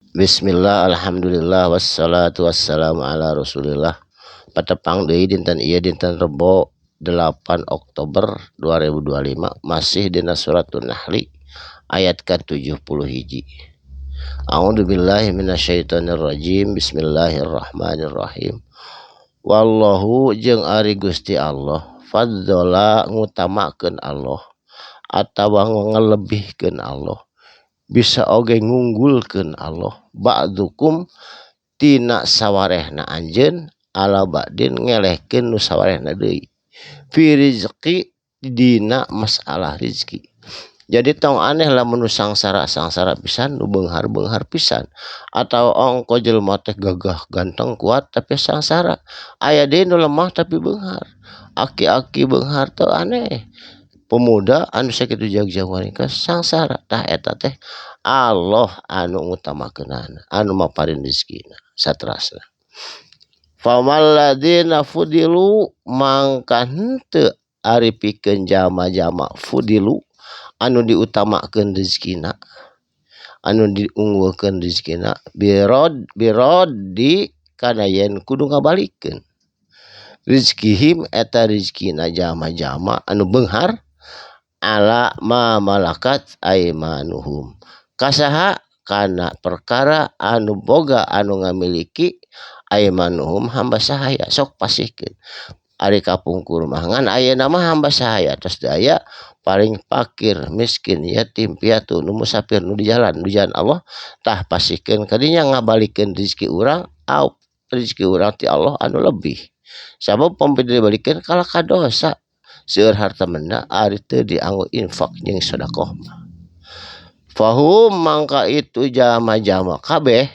Bismillah, alhamdulillah, wassalatu wassalamu ala rasulillah. Patepang deui dinten ieu, dinten Rebo 8 Oktober 2025, masih dina Suratun Nahli ayat ka-71. A'udzu billahi minasyaitonir rajim. Bismillahirrahmanirrahim. Wallahu jeung ari Gusti Allah, fadzala ngutamakeun Allah atawa ngalebihkeun Allah, bisa oge ngunggulkeun Allah, ba'dukum tina sawarehna anjeun, ala ba'din ngelehkeun nu sawarehna deui, fi rizqi dina masalah rizki. Jadi tong aneh lamun nu sangsara sangsara pisan, nu beunghar beunghar pisan, atau ongko jelema teh gagah ganteng kuat tapi sangsara, aya deui nu lemah tapi beunghar, aki-aki beunghar, teu aneh. Pemuda anu sakitu jag-jag waringkas sangsara. Tah, eta teh Allah anu ngutamakeunana, anu maparin rezekina. Saterasna, famal ladzina fudilu, mangka henteu ari pikeun jalma-jalma fudilu anu diutamakeun rezekina, anu diunggulkeun rezekina, birod biroddi kana yen kudu ngabalikeun rizkihim eta rezekina jalma-jalma anu beunghar, ala ma malakat aimanuhum, kasaha kana perkara anu boga, anu ngamiliki, aimanuhum hamba sahaya. Sok pasihkeun ari kapungkur mah, ngan ayeuna mah hamba sahaya tos aya, paling fakir miskin, yatim piatu, nu musafir, nu di jalan, di jalan Allah. Tah, pasihkeun kadinya ngabalikeun rezeki urang au rezeki urang ti Allah anu lebih, sabab pampi dibalikeun kalah ka dosa. Seueur harta benda ari teu dianggo infak jeung sedekah mah. Fahum mangka itu jalma-jalma kabeh,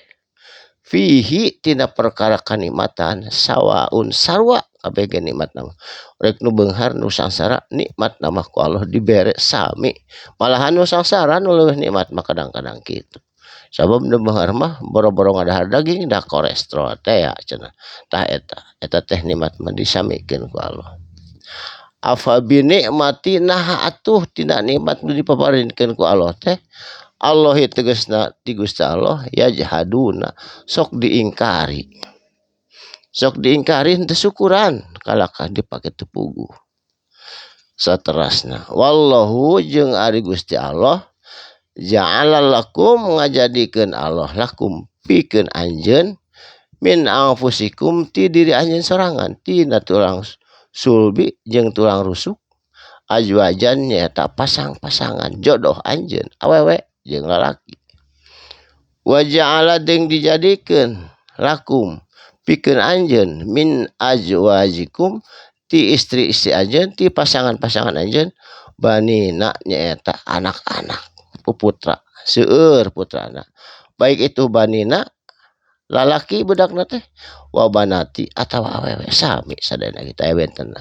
fihi tina perkara kanikmatan, sawaun sarua kabeh ge nikmatna mah. Rek nu beunghar, nu sangsara, nikmatna mah ku Allah dibere sami, malahan nu sangsara nu leuwih nikmat mah kadang-kadang kitu, sabab nu beunghar mah boro-boro ngadahar daging da kolesterol teh ya cenah. Tah, eta eta teh nikmat mah disamikeun ku Allah. Afa binikmati, naha atuh tina nikmat nu dipaparinkeun ku Allah teh, Allah tegasna ti Gusti Allah, yajhaduna sok diingkari, sok diingkari, henteu syukuran, kalakah dipake teu puguh. Saterasna, wallahu jeung ari Gusti Allah, ja'ala lakum ngajadikeun Allah, lakum pikeun anjeun, min anfusikum ti diri anjeun sorangan, tina tulang sulbi jeung tulang rusuk, azwajan nyaeta pasang-pasangan jodoh anjeun, awewe jeung lalaki, wa ja'ala jeung dijadikeun, lakum pikeun anjeun, min azwajikum ti istri-istri anjeun, ti pasangan-pasangan anjeun, banina nyaeta anak-anak, puputra, seueur putrana, baik itu banina lalaki budakna teh, wa banati atawa awewe, sami sadayana kita bentena,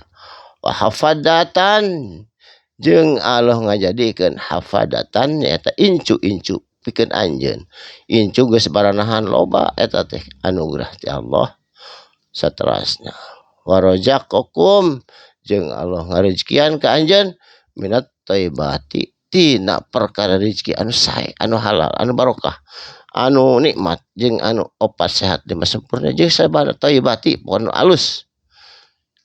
wa hafadatan jeung Allah ngajadikeun hafadatan nyaeta incu-incu pikeun anjeun, incu geus baranahan loba, eta teh anugerah ti Allah. Saterasna, warozaqakum jeung Allah ngarezekian ka anjeun, minat thayyibati tina perkara rezeki anu sae, anu halal, anu barokah, anu nikmat, jeung anu opat sehat lima sempurna jeung sabada thayyibati, pokona alus.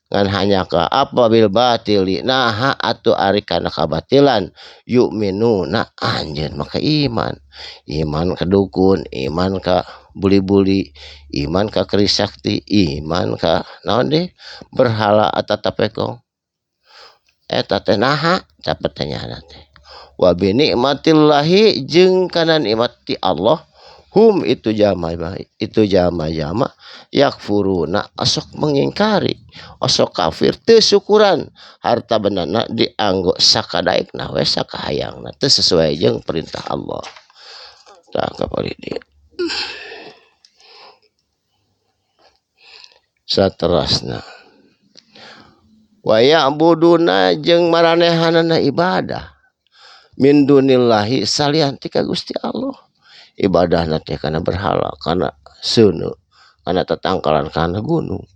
Ngan hanya ka apa bil batili, naha atuh ari kana kabatilan, yu'minuna anjeun maka iman, iman ka dukun, iman ka buli-buli, iman ka keris sakti, iman ka naon deui, berhala atau tapekong. Eta teh naha? Tah, pertanyaanna teh. Wa bi nikmatillahi jeung kana nikmat ti Allah, hum itu jama itu jama-jama, yakfuruna osok mengingkari, osok kafir, teu syukuran, harta bendana dianggo sakadaekna we, sakahayangna, teu sesuai jeung perintah Allah. Tah, kapalih dieu. Saterasna, wa ya'buduna jeung maranehanana ibadah, min dunillahi salian ti ka Gusti Allah, ibadahna teh kana berhala, kana seuneu, kana tatangkalan, kana gunung,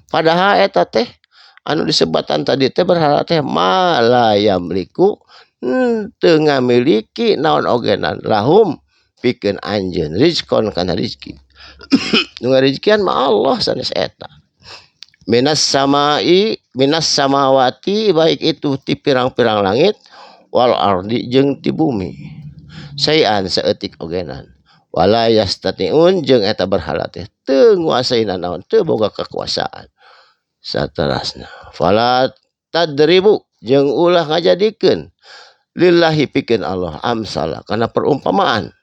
padahal eta teh anu disebatan tadi teh berhala teh ma la yamliku teu ngamiliki naon ogenan, lahum Pikeun anjeun rizqon kana rizki. Nu ngarizkian mah Allah sanes eta. Minas samai minas samawati baik itu ti pirang-pirang langit wal ardi jeung ti bumi. Sayan saeutik ogenan. Wala yastatiun jeung eta berhala teh teu nguasai nanaon, teu boga kekuasaan. Saterasna fala tadribu jeung ulah ngajadikeun lillahi pikeun Allah amsala kana perumpamaan.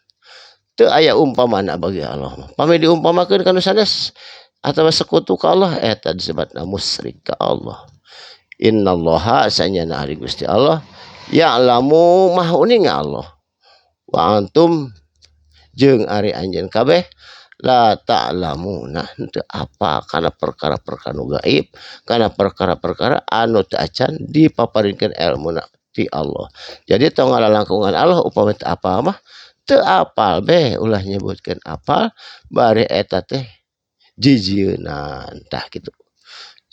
Teu aya umpamana bagi Allah mah. Pami diumpamakeun kana sanes atawa sekutu ka Allah eta disebutna musyrik ka Allah. Innallaha sanyana ari Gusti Allah ya'lamu maha uninga Allah. Wa antum jeung ari anjeun kabeh la ta'lamuna henteu apa kana perkara-perkara nu gaib, kana perkara-perkara anu teu acan dipaparinkeun elmuna ti Allah. Jadi tong ngalalangkungan Allah upami teu apal mah teu apal be ulah nyebutkeun apal bari eta teh jijieunan tah kitu.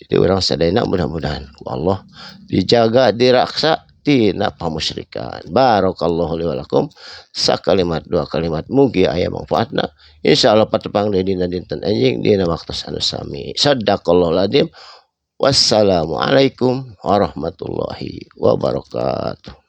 Jadi urang sadayana mudah-mudahan ku Allah dijaga diraksa tina pamusyrikan. Barakallahu li walakum. Sakalimat dua kalimat mugi aya manfaatna. Insyaallah patepang deui dina dinten enjing dina waktu anu sami. Sadaqallahul adzim. Wassalamualaikum warahmatullahi wabarakatuh.